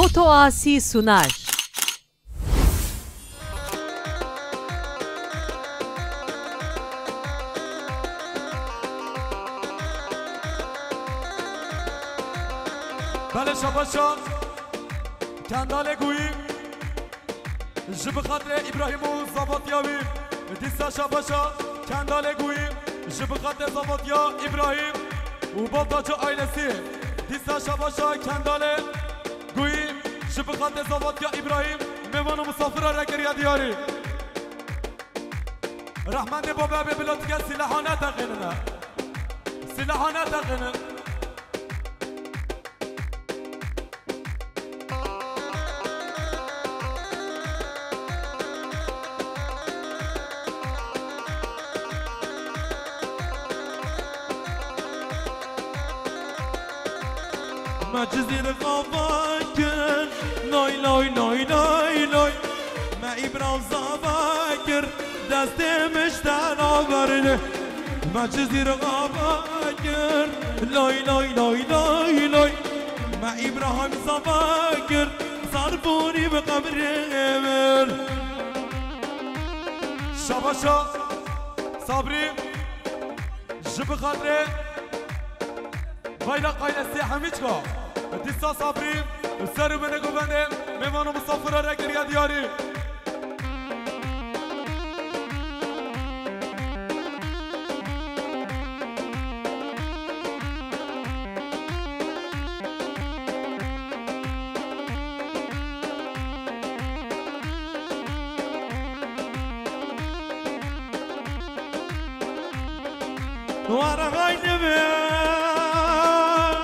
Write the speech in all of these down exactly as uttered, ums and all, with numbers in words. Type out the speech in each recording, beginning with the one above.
Otoasî Sunar. Belê şabaşa Kendalê Guyî. Ji bi xatirê Îbrahîm û zavatiya wî, dîsa şabaşa Kendalê Guyî, ji bi xatirê zavatiya Îbrahîm û Baltaço ailesî, dîsa şabaşa Kendalê Guyî, ji bi xatirê zavatiya Îbrahîm, mêvan û misafira re kiriye diyarî. Rehmendê babê bê bila dike sîlaha neteqînine. Sîlaha neteqînin. Me Cizîr xava kir, loy, loy, loy, loy, loy. Me Îbra zava kir, destê min ji te naberne. Me Cizîr xava kir, loy, loy, loy, loy, loy. Me Îbrahîm zava kir, zarbûnî bi qebrê min. Şabaşa Sabrî, ji bi xatirê Vayla qaynestê hemîçka. Dîsa Sabrî, ser û binê govendê, mêvan û misafira re kiriye diyarî. Wara haydi be,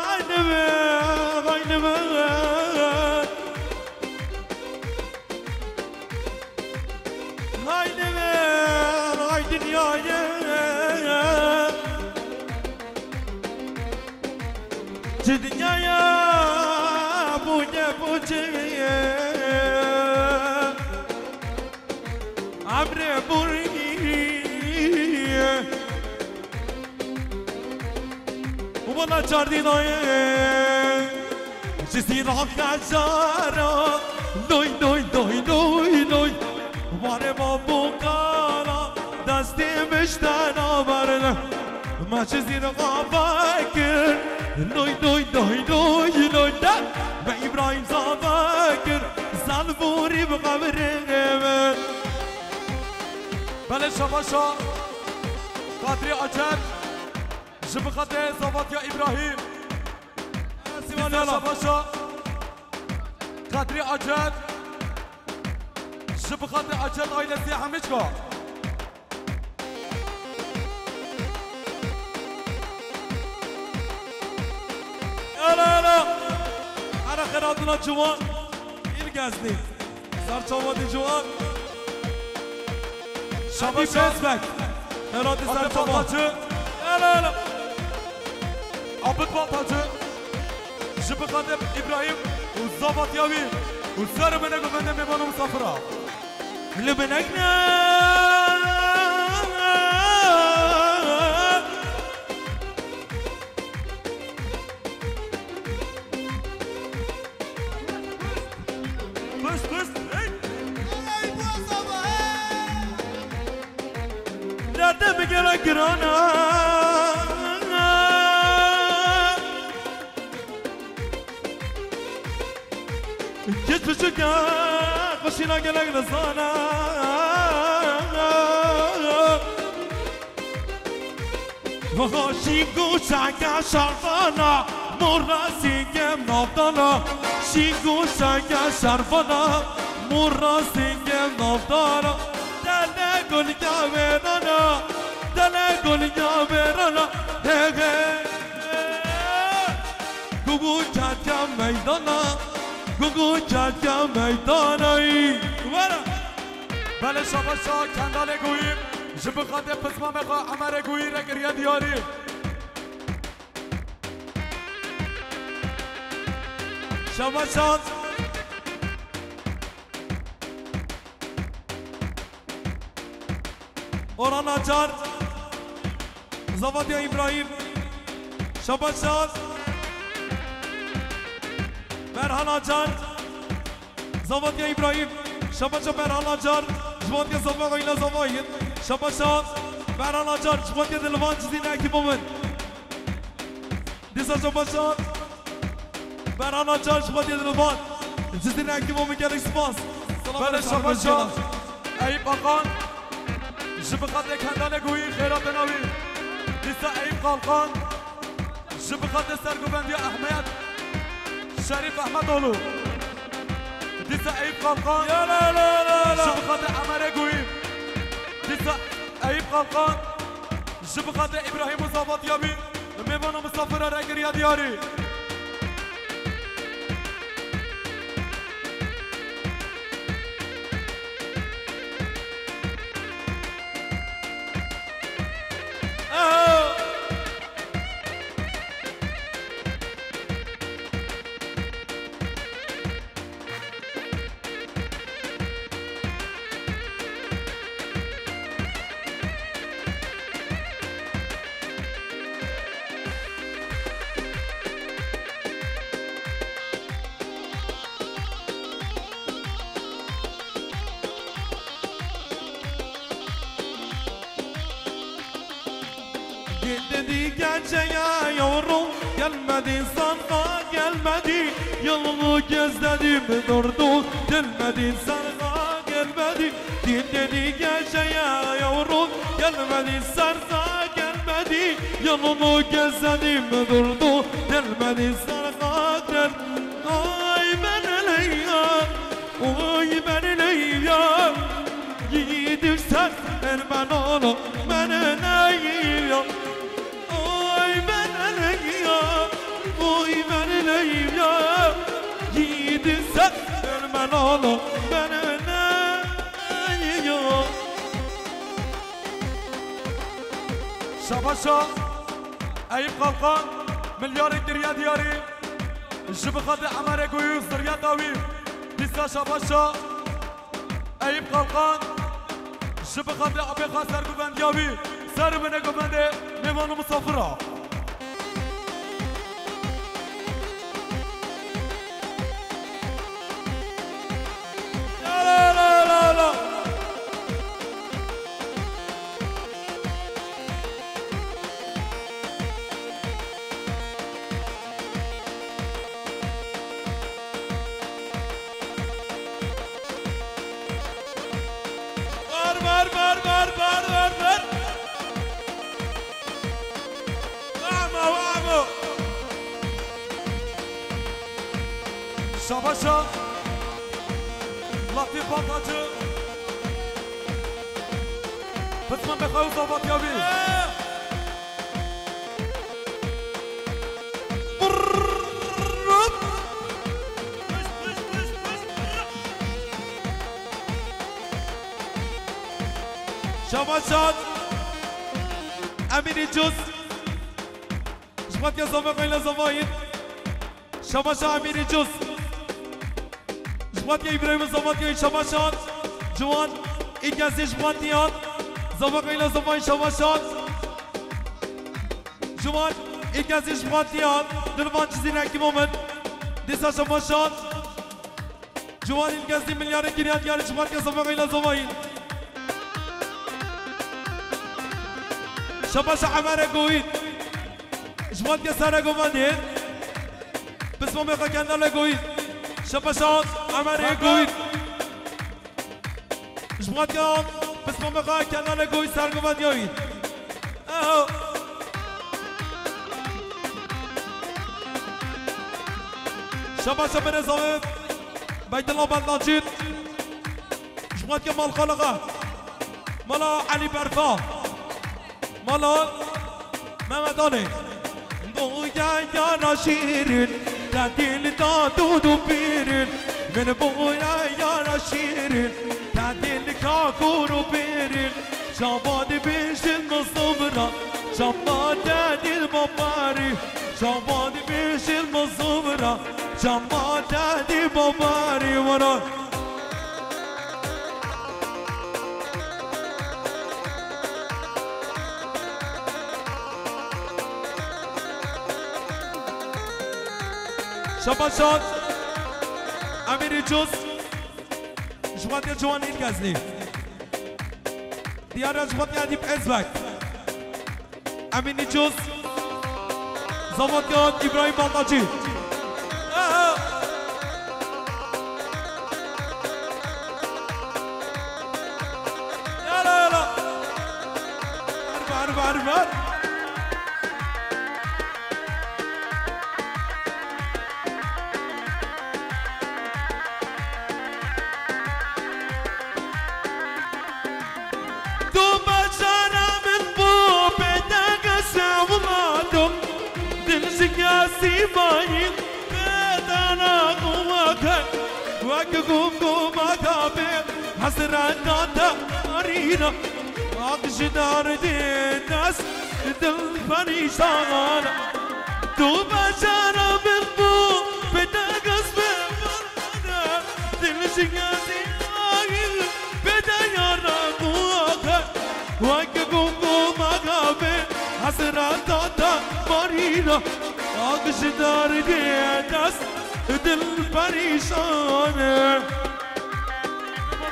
haydi be, haydi be. Haydi be, hay dinyayê. Çi dinyaya bûye, bû çi ye? Emrê bûrî. Wala çardî dayê. Ji sîra xecara. Loy, loy, loy, loy, loy. Warê babû kara. Destê min ji te naberne. Me Cizîr xava kir. Loy, loy, loy, loy, loy, de. Me Îbrahîm zava kir. Zalbûrî bi qebrê min. Belê şabaşa Qadrî Acet. Ji bi xatirê zavatiya Îbrahîm. Sîvan Dîsa yala. Şabaşa Qadrî Acet. Ji bi xatirê Acet ailesî hemîçka. Ela, ela. Hera xêratina ciwan. Îl geznî. Ser çawa dî ciwan. Şabaş Hemî Bezbek. Xêratî ser çawa. Baltacı. Ela, ela. Abid Baltacı. Ji bi xatir Îbrahîm û zavatiya wî û ser û binê govendê mêvan û misafira. Li binekne. Pişt, pişt, hey. Derdê min gelek giran e. Kes biçûk e, xweşîna gelek nizane. Vaha şîngo çeke şervana, mora singem navdana. Şîngo çeke şervana, mora singem navdana. Dele gul ya verana, dele gul ya verana. He he. Gugu çeke meydana, gugu çeke meydana. Wara. Belê şabaşa Kendalê Guyî, ji bi xatirê pismamê xwe Emerê Guyî re kiriye diyarî. Şabaşan. Orhan Acar. Zavadiya Îbrahîm. Şabaşan. Merhan Acar. Zavatiya Îbrahîm, şabaşa Berhan Acar, ji Zavatiya Zava Xeyla Zavayî, şabaşa Berhan Acar, ji Zavatiya Dilvan Cizîne Ekîbo min. Dîsa şabaşa Berhan Acar, ji Zavatiya Dilvan Cizîne Ekîbo min, gelek spas. Belê, şabaşa Eyüp Akan, ji bi xetê Kendalê Goyî xêra tena wî. Dîsa Eyüp Kalkan, ji bi xetê sergovendiya Ehmed Şerîf Ehmedoğlu. Dîsa Eyüp Kalkan, Ya la la la la. ji bi xetê Emerê Goyî. Dîsa Eyüp Kalkan, ji bi xetê Îbrahîm û Zavatiya wî, mêvan û misafira re kiriya diyarî. Git dedi geceye yavrum, gelmedi sana gelmedi. Yolunu gözledim durdu, gelmedi sana gelmedi. Git dedi geceye yavrum, gelmedi sana gelmedi. Yolunu gözledim durdu, gelmedi sana gelmedi. Ay ben Leyla, oy ben Leyla. Yiğidim sen ermen oğlum, ben Leyla. Oy ben Leyla, oy ben Leyla. Yiğidim sen ermen oğlum, ben Leyla. Şabaşa Eyüp Kalkan, milyarê kiriya diyarî. Ji bi xetê Emerê Goyû ziriyeta wî. Dîsa şabaşa Eyüp Kalkan, ji bi xetê Abêxa sergovendiya wî. Ser binê govendê mêvan û misafira. La la la la la. Bar, bar, bar, bar, bar, bar, bar. Vamo, vamo. Şabaşa Latîf Baltacı. Pismamê xwe û Zavatiya wî. Şabaşan Emîrî Cus. Ji Zavatiya Zava Xeyla Zavayî. Şabaşa Emîrî Cus. Ji Zavatiya Îbrahîm û Zavatiya Şabaşan. Ciwan, îlk ez ê ji Zavatiya Zava Xeyla Zavayî şabaşan. Ciwan, îlk ez ê ji Zavatiya Dilvan Cizîne Ekîbo min. Dîsa şabaşan. Ciwan, îlk ez ê milyarê kiriya diyarî ji Zavatiya Zava Xeyla Zavayî. Şabaşa Emerê Goyî. Ji Zavatiya Sere Govendê. Pismamê xwe Kendalê Goyî. Şabaşa Emerê Goyî. Ji Zavatiya pismamê xwe Kendalê Goyî sergovendiya wî. Eho. Şabaşa Berê Zavê. Beytullah Bendacî. Ji Zavatiya Malxalaxa. Mala Elî Berfa. Mala Mehmet Anê. Boya yara şirin, te dil da dudu pirin. Min boya yara şirin, te dil kakuru pirin. Şaba dibêjin mizovra, şaba te dil babarî. Şaba dibêjin mizovra, şaba te dil babarî. Wara. Şabaşan Emîrî Cus. Ji xwatiya Ciwan Îlgezlî. Diyara ji xwatiya Edîb Ezbek. Emîn Nîçoz. Zavatya Îbrahîm Baltacî. Aha! Yala, yala. Erba, erba, erba. Tu beşara min bû, pêdegese welatim, dil ji kesî mayî, bêdana qûweke, wek gûm gûmaka bê, hesreta te arîna, ak ji derdê dest, dil perîşana. Tu beşara min bû, pêdeges bê, dil ji kesî mayî, bêdana qûweke, wek gûm gûmaka bê, hesreta te marîna, ak ji derdê dest, dil perîşan e.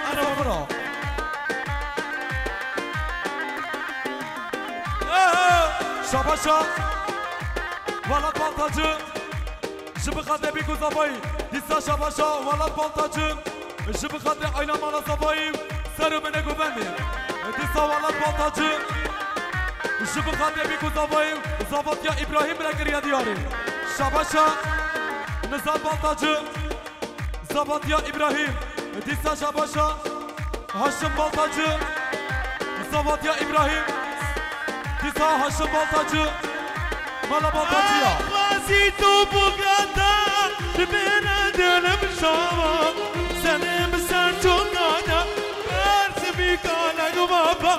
Ara bira. Şabaşa Welat Baltacı. Ji bi xatirê Bîk û Zavayî. Dîsa şabaşa Welat Baltacı. Ji bi xatirê Ayna Mala Zavayî. Ser û binê govendê. Dîsa Welat Baltacı. Ji bi xatirê Bîk û Zavayî. Zavatiya Îbrahîm re kiriye diyarê. Şabaşa Nizam Baltacı. Zavatiya Îbrahîm, dîsa şabaşa Haşim Baltacı. Zavatiya Îbrahîm, dîsa Haşim Baltacı. Mala Baltacı ya. Xwezî tu bugata, dibêne dilim şava, selim ser çokada, bersimî kalek baba,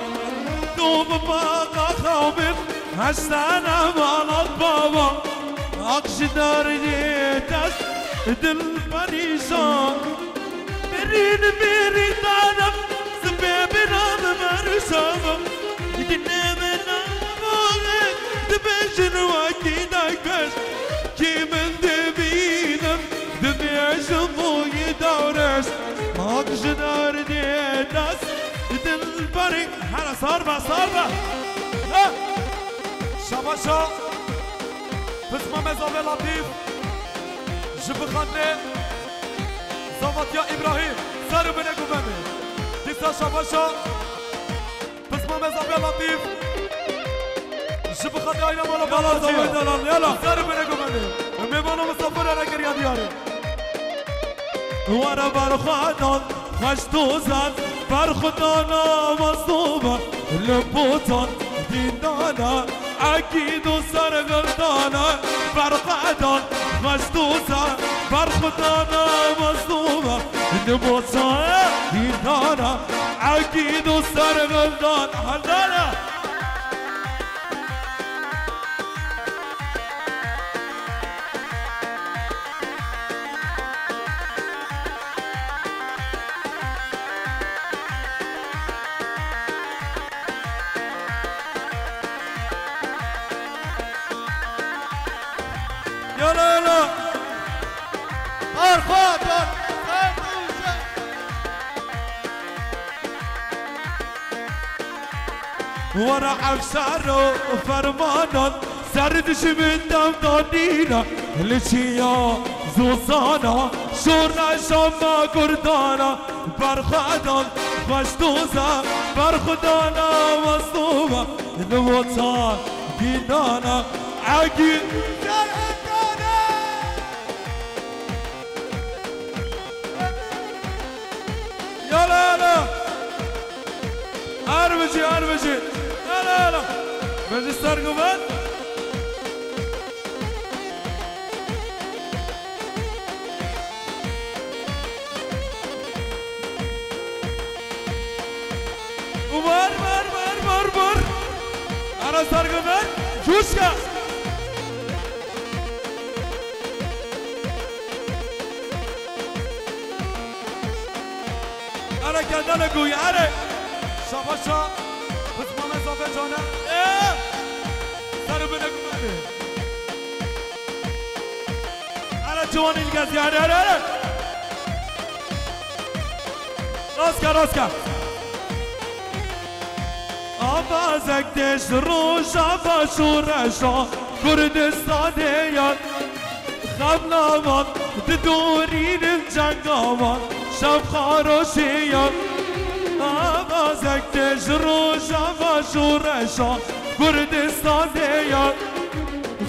tu bi baqa xawbin, hestane malat baba. Ak ji derdê dest dil perîşan. Birîn birîn danim, sibê bira bi merşama. Dine min navê, dibêjin wekî daykeş. Kî min dibînim, dibêjim bûyî dawreş. Ak ji derdê dest dil perî-, Hele sar be, sar be. Ha! Şabaşa. Pisma me Zavê Latîf, ji bi xatirê Zavatiya Îbrahîm, ser û binê govendê. Dîsa şabaşa, pisma me Zavê Latîf, ji bi xatirê Ayna Mala Baltacı ya. Yala Zavê Delan, yala. Ser û binê govendê. Mêvana misafir ere kiriya diyarê. Were berxwedan, xweş dozen, berxwedana mezlûma, li botan dîndana, ekîd û sergildana, berxwedan, xweş dozen, berxwedana mezlûma, li botan dîndana, ekîd û sergildana. Herdana! Yala, yala. Arxadan. Were efsar û fermanan, ser dijmin dem danîna, li çiya zozana, şorna şama kurdana, berxwedan, xweş doza, berxwedana, mezlûma, li watan dînana, egî. Yala, yala. Her bijî, her bijî. Yala, yala. Bijî serguven. Umar, mar, mar, mar, mar. Ara serguven. Cuşka. Are kendale guy, are. Şabaşa, pismame Zafer Cane. Ee. Ser bine gumane. Are ciwan ilgez, are, are, are. Rast ke, rast ke. Avazek tê ji rojava şoreşa Kurdistanê ya. Xemla wan didorînin cenga wan şev xaroşê ya. Avazek tê ji rojava şoreşa Kurdistanê ya.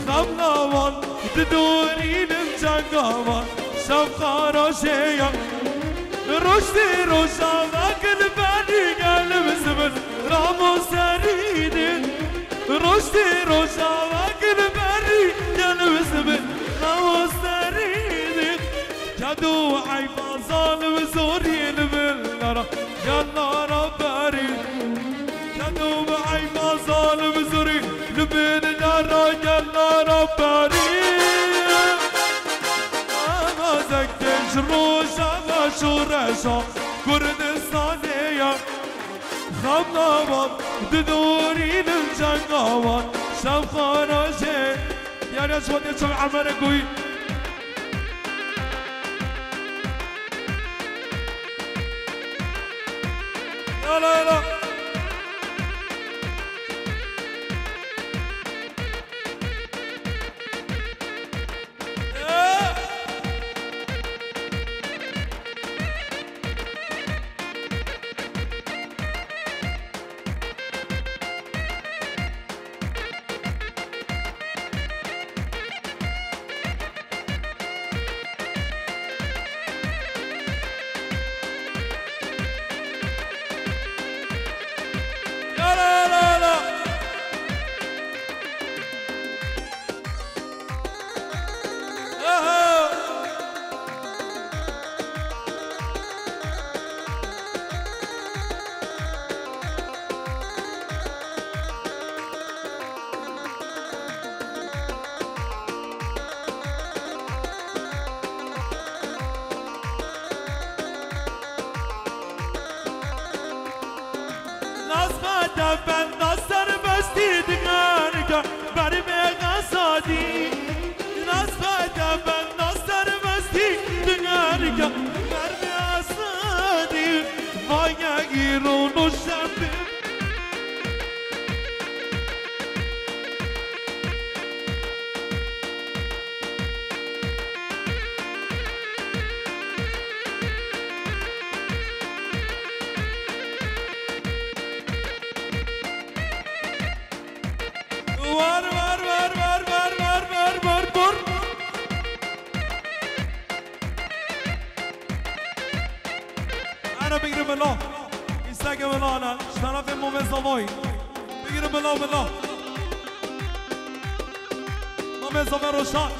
Xemla wan didorînin cenga wan şev xaroşê ya. Roj tê rojava gilberî gel bi zimin ramo serî din. Roj tê rojava gilberî gel bi zimin ramo serî din. Kedo eyba zalim zorî li bin nara gel nara berî. Kedo bi eyba zalim zorî li bin nara gel nara berî. Avazek tê ji rojava şoreşa Kurdistanê ya. Xemla wan didorînin cenga wan şev xaroşê. Diyariya ji xwe tê çav Emerê Goyî. Yala, yala. Yala, yala, yala. Aha. Nas xwe de benda serbestî digerike bermê xesadî. Nas xwe de benda serbestî digerike bermê xesadî. Vayegî rûn û şevbê. War, war, war. Ana bigrin bila. Îstekê bila ana. Ji tarafê Momê Zavayî. Bigrin bila, bila. Momê Zava Roşan.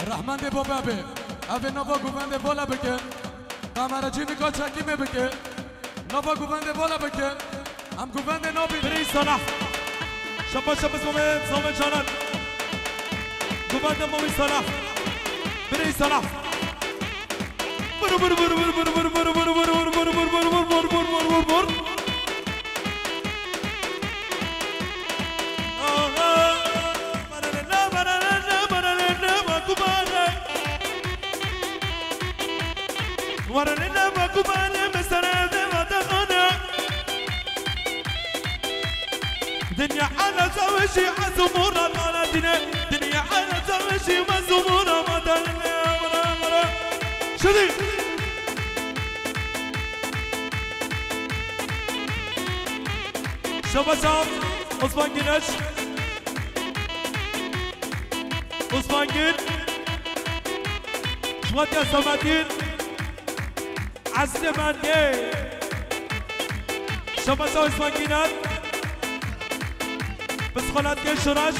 Rehmendê bo bebe. Evê nava guvendê vala bike. Kameracî nika çekîmê bike. Nava guvendê vala bike. Em guvendê nabînin. Birê Salah. Şapa şapa zomê, zomê canan. Guvendê Momî Salah. Birê Salah. Vur, vur, vur. Aha. Dinya ala zaweşî ez û mûra dana dîne. Dinya ala zaweşî ez û mûra ma dane. Şidî. Şabaş Osman Güneş. Osman Gül. Şuwatiya Sametîn. Ezîzê bendê. Şabaş Osman Güneş. Psixologê Şuraş.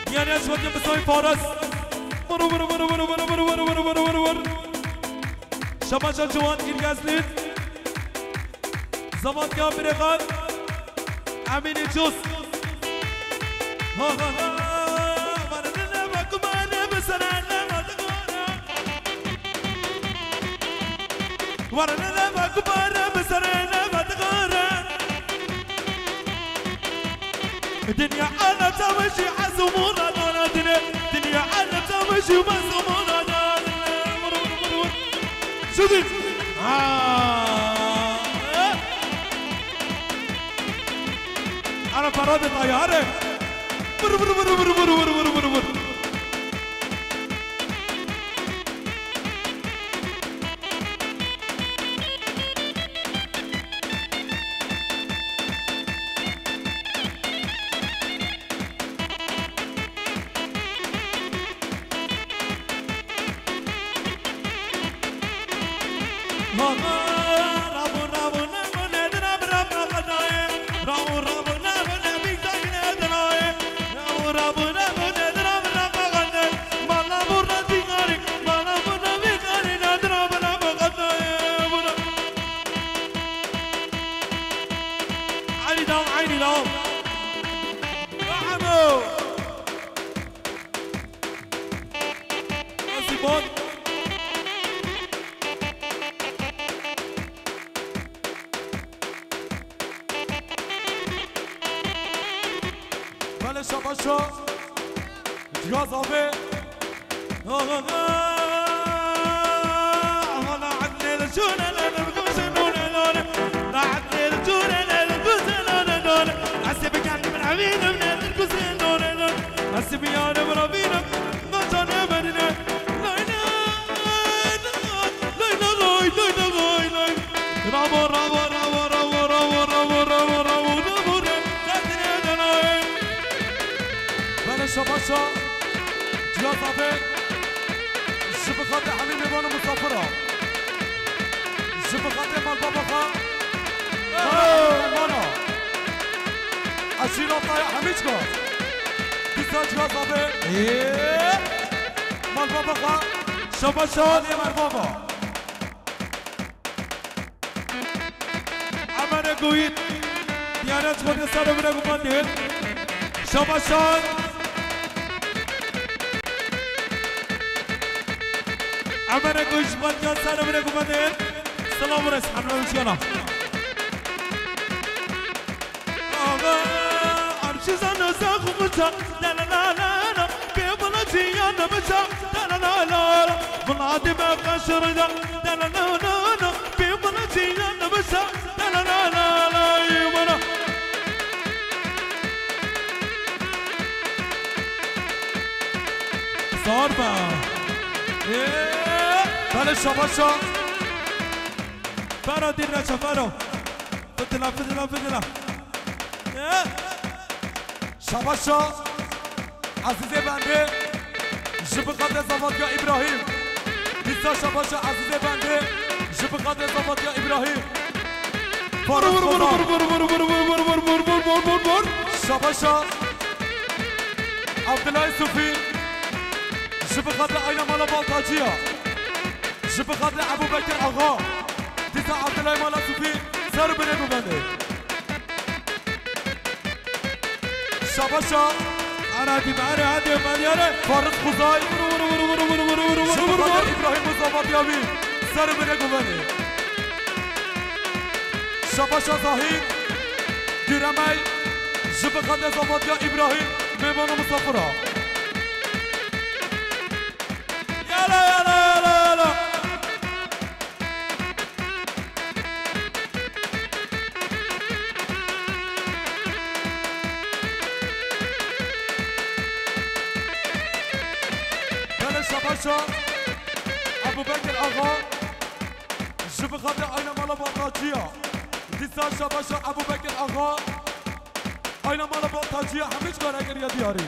Diğer yaş bakayım Mustafa Faras. Vur, vur, vur. Şabaş Ciwan Girgezlî. Zamantiya Birêxan Emînî Cus. Ha, ha, ha. Dinya alem zaweşî ez û mûra dana dîne. Dinya alem zaweşî ez û mûra dana dîne. Vur, vur, vur, vur. Şidî. Ha. Ara parade tayare. Vur, vur, vur. عيني داوم، عيني داوم. يا عمو. Nasip ol. Belê şabaşo. Cihaz abi. Bravo, bravo, bravo. Belê şabaşa. Cihaz abi. Ji bi xatirê hemî mêvan û misafir a. Ji bi xatirê malbaba xwe. Mana. Eşîra Taya Hemîçka. Dîsa Cihaz abi. Ee. Malbaba xwe. Şabaşa. Aliyê malbaba. Emere Guît, Diyanet Xwedê ser û bire guman dê. Şabaşan. Emere Guît, Şubat ya ser û bire guman dê. Selam û res, hemle û çiyana. Axa, arşiza neza xumça, la la la la la, pê bula çiyan nabça, la la la la la, bula dime kaşırda, la la la la la, pê bula çiyan nabça, la la la la la, bula. Sarma. Ee, bale şabaşa. Fero dirne çefero. Fitila, fitila, fitila. Eh. Şabaşa Ezîzê bendê ji bi xatirê Zavatya Îbrahîm. Dîsa şabaşa Ezîzê bendê ji bi xatirê Zavatya Îbrahîm. Faris Xozan. Şabaşa Abdullah Sufî ji bi xatirê Ayna Mala Baltacî ya. Ji bi xatirê Ebû Bekir Axa. Dîsa Abdullah Mala Sufî ser û binê bibendê. Şabaşa. Ara dîme, are, hadi, hadi, are. Faris Xuzay. Vur, vur, vur. Ji bi xatirê Îbrahîm û Zavatya wî. Ser û binê guvenê. Şabaşa Zahîr. Dîremey. Ji bi xatirê Zavatya Îbrahîm. Mêvan û misafir a. Yala, yala, yala, yala. Gelê şabaşa Ebubekir Axa, ji bi xatirê ayna mala Baltaciya. Dîsa şabaşa Ebubekir Axa, ayna mala Baltaciya hemî ji xwe re kiriye diyarî.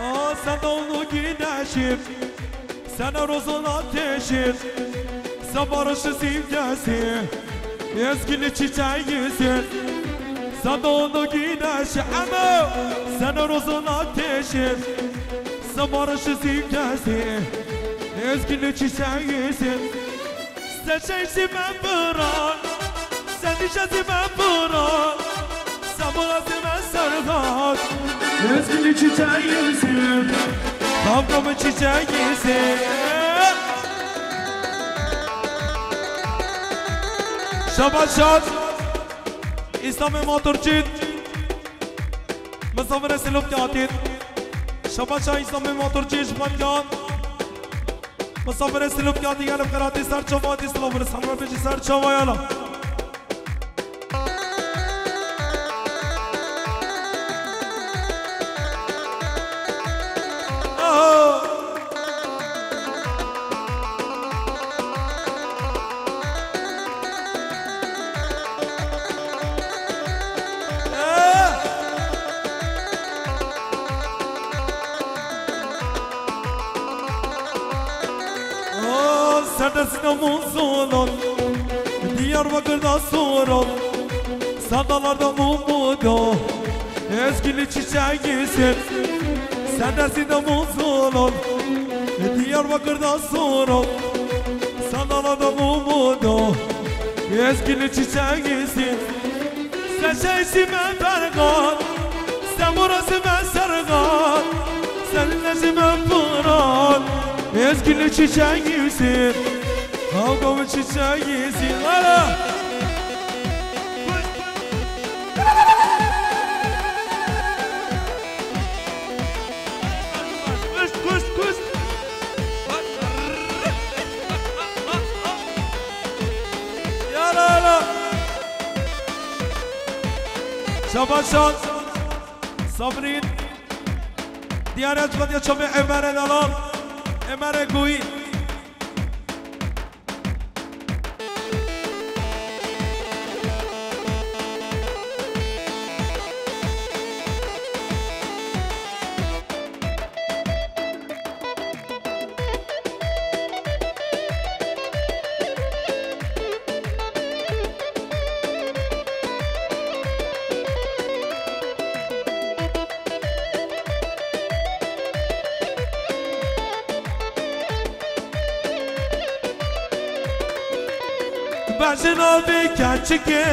Aa, sen dağlı güneşim, sen rozun ateşim, sen barışın simgesi, ezgili çiçeğisin. Sen dağlı güneşim, ama sen rozun ateşim, sen barışın simgesi, ezgili çiçeğisin. Sen çiçeğisin, ben bırak, sen dişesin, ben bırak, sen burası, ben sarıdan. Ezgili çiçeğisin, kavgamın çiçeğisin. Şabaşan, İslam'ı motorcit, misafire silop kağıtın. Şabaşan, İslam'ı motorcit, Şubatkan. Misafirê silop ya digerim qeratê ser çava dî silav re samra bêjî ser çava yala. Aho! Serdar Sinan Muzulun, Diyarbakır'da sorun, sadalarda umudu, ezgili çiçeğisin. Serdar Sinan Muzulun, Diyarbakır'da sorun, sadalarda umudu, ezgili çiçeğisin. Sen çiçeğisin, ben Ferhat, sen burası, ben Serhat, sen Necim, ben Fırat. Ezgili çiçeğisin, kavgamın çiçeğisin. Hala! Kust, kust, kust. Yala, yala. Şaban Şan, Sabrin, Diyar Ecvadiya Çamê Emere Dalal, Emere Guî. Bejna vê keçikê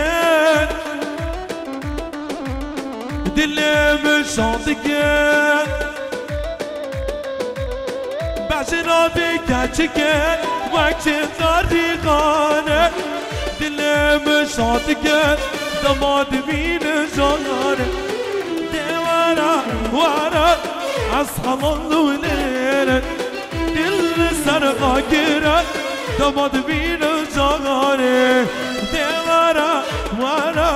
dilê min şand dike. Bejna vê keçikê wek çê tarîxane dilê min şand dike. Dema dibîne canane dê were were ez helal dûnêne. Dil li ser xakire, dema dibîne canê. Dê were, were,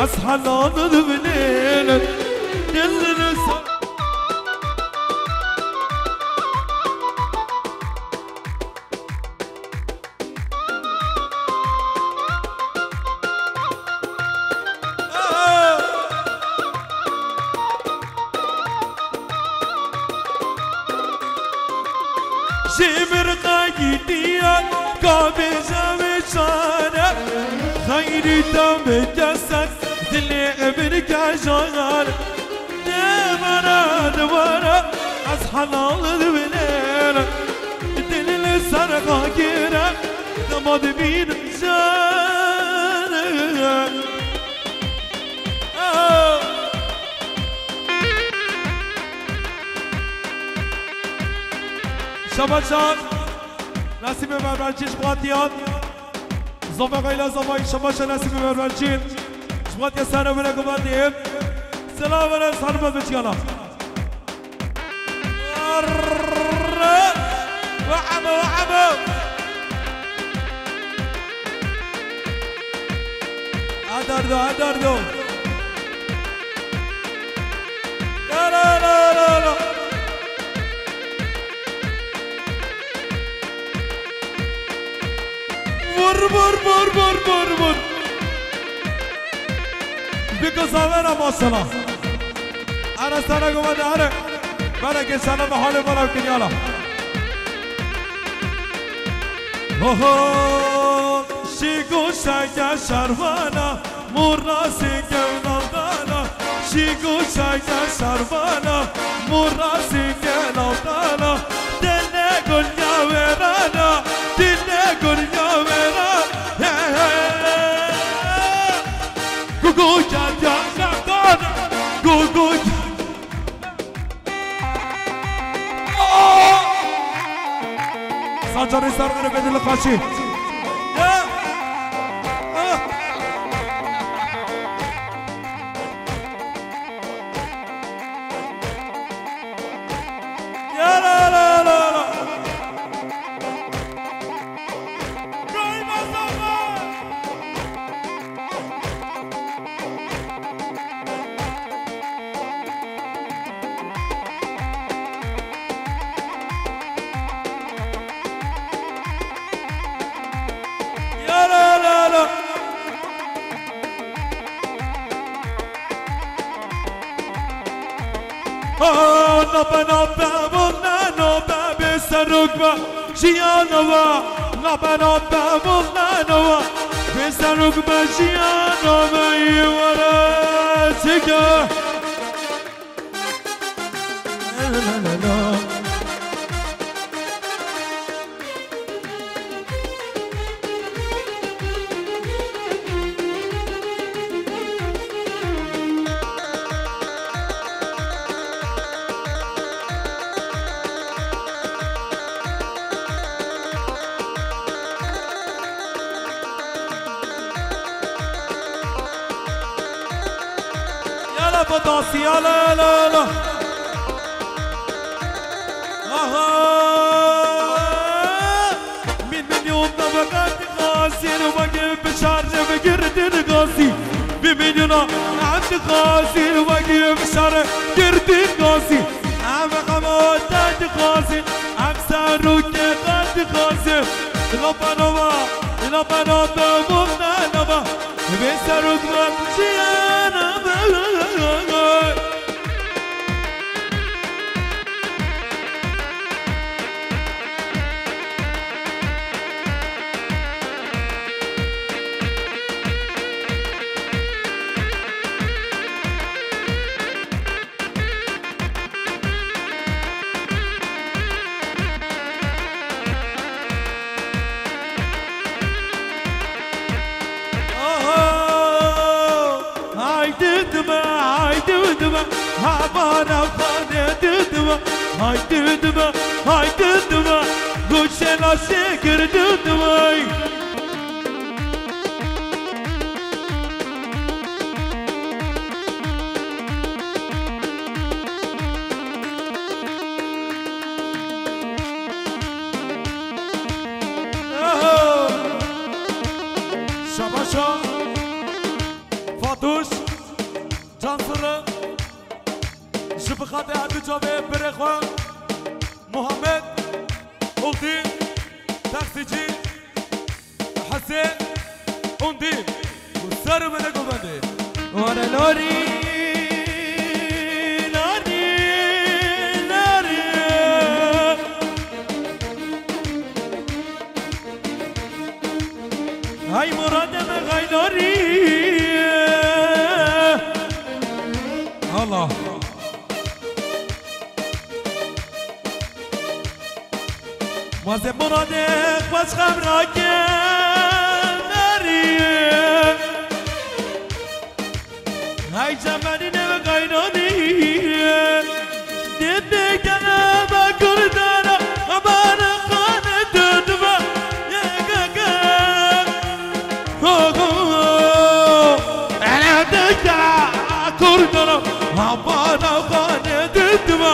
ez helal dibinêne. Dil li ser Ji min re qayîtiya ka bêje wê çare. Xeyrî te bi kesek dilê min kejan. Dê were, dê were, ez helal dibinêne. Dil li ser xakire, dema dibîne canê. Şabacan, Nesîmê Berberçî ji Xwatiyan. Zofê xeyla zofayî şabaşa Nesîmê Berberçî. Ji Xwatiya sere bire guvatî. Selam ere sarma biciyana. Ve emo, ve emo. Adardo, adardo. La, la, la, la, la. Vur, vur, vur, vur, vur, vur. Biko zavera masala. Ara sana goma de are. Bana ke sana da hale bana kinyala. Ho ho. Şigo şaka şarvana. Murra singevnavdana. Şigo şaka şarvana. Murra singevnavdana. Dene gol ya verana. Dene gol ya verana. He he. Gugu ya ya ya. Gugu ya. Sancarê ser min ê bedî li qaçî. Ya la la la la. Ya la la la. Oh, nabe nabe bûna nabe bê serok be jiyana we. Nabe nabe bûna nawe bê serok be jiyana we yê were çike. Yala badasî, yala, yala, yala. Aha. Min milyon da vekat gazir, wagir bişar, vegirdin gazi. Bi milyona em dixwazin wekî bişare girdin gazî. Em xema te dixwazin, em serokê te dixwazin. Ina bana wa, ina bana be bû me nava. Vê serok me çiyana be. Haydi dime, ha bana fane dime, haydi dime, haydi dime, guşe nasıl girdin dime. Şabaşa Fatuş, Can Sırrı, ji bi xatirê her du çavê birê xwe, Muhammed, Ultî, Taksicî, Hesên, Undî, ku ser û bine govendê. Were lorî, lorî, lorî. Hay Muradê me, hay lorî. Allah. Wazê Muradê xweş xebra ke derî. Hay cemenî ne ve gaynanî. Dibê gelebe kurdara, xebara xane dudva. Ye ge ge. Ho ho. Ene dike kurdara, xebara xane dudva.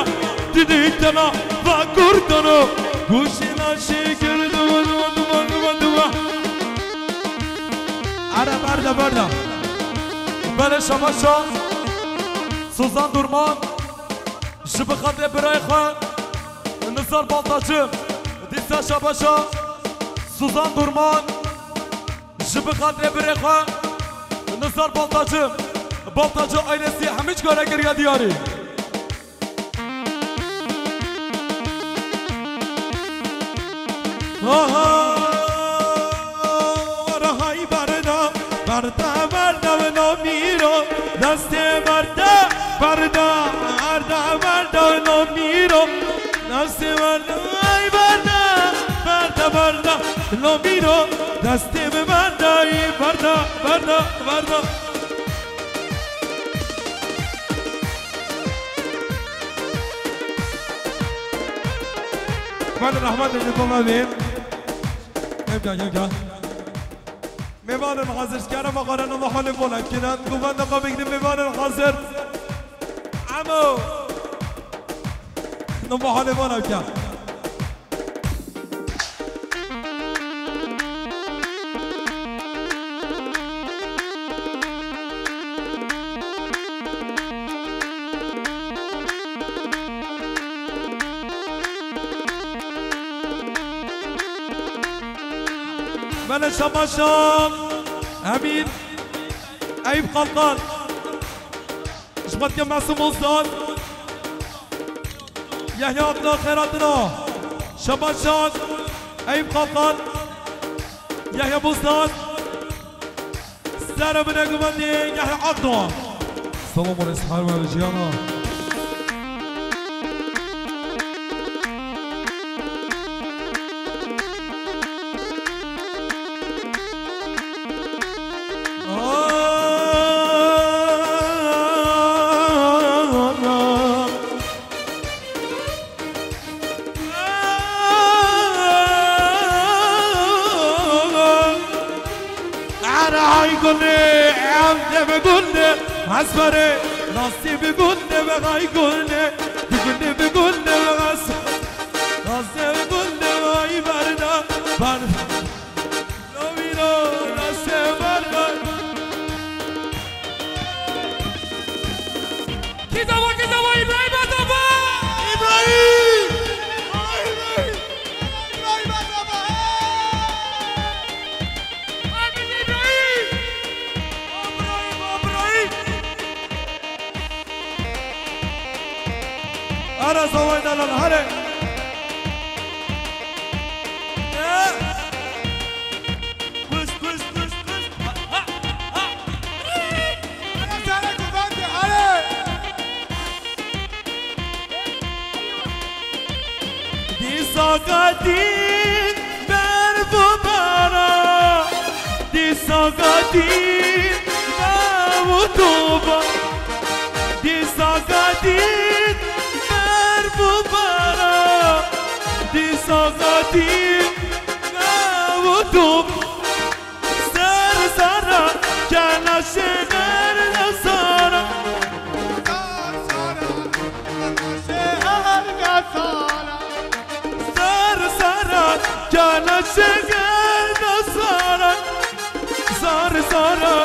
Didikana va kurdara. Guşina şekir duma duma duma duma duma. Ara berda berda. Belê şabaşa Suzan Durman, ji bi xatirê birayê xwe Nizar Baltacı, dîsa şabaşa Suzan Durman, ji bi xatirê birê xwe Nizar Baltacı, Baltacı ailesi hemî çikare kiriye diyarî. Aha, were hay berda, berda, berda, no mîro, destê berda, berda, berda, berda, no mîro, destê berda, ay berda, berda, berda, no mîro, destê bi berda, berda, berda, berda. Hadi rahmet edin, tamam. Evde, evde. Mêvanên hazir, kerema xwe re nima halê bona kirin. Guvan de qabik de mêvanên hazir. Emo. Nima halê bona kirin. Belê şabaşa Emîn Eyüp Kalkan. Ji xwe dike Mesûm Ozan. Yahya Akdoğan xêratina. Şaban Şan, Eyüp Kalkan, Yahya Bostan, Sera Binegumendî, Yahya Akdoğan. Salam û rêz her me li jiyana. Ara ay gulê, em deme gulê, hasbare, nasîbi gulê ve ay gulê, bi gulê bi gulê ve has-, nasîbi gulê ve ay barda, bar-, Lomîro, nasîbi barda. Kî dava, kî dava, Îbrahîm Erdogan! Îbrahîm! Ay, Îbrahîm! Îbrahîm Erdogan! Hey! Amin Îbrahîm! Îbrahîm, Îbrahîm! Ara zavay dalal, hare! Ya! Kuş, kuş, kuş, kuş. Ha, ha, ha. Hele sene kuvveti, hele. Dîsa qetî ber bu bara. Dîsa qetî ber bu toba. Dîsa gadîn ber bû bara, dîsa gadîn ew dom. Ser sara, kena şêner de sara. Ser sara, kena şêner de sara. Ser sara,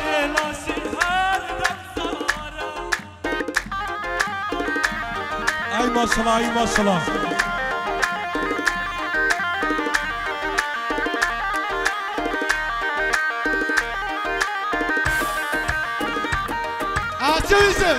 kena şêner de sara. Ay maşallah, ay maşallah. Açılışım.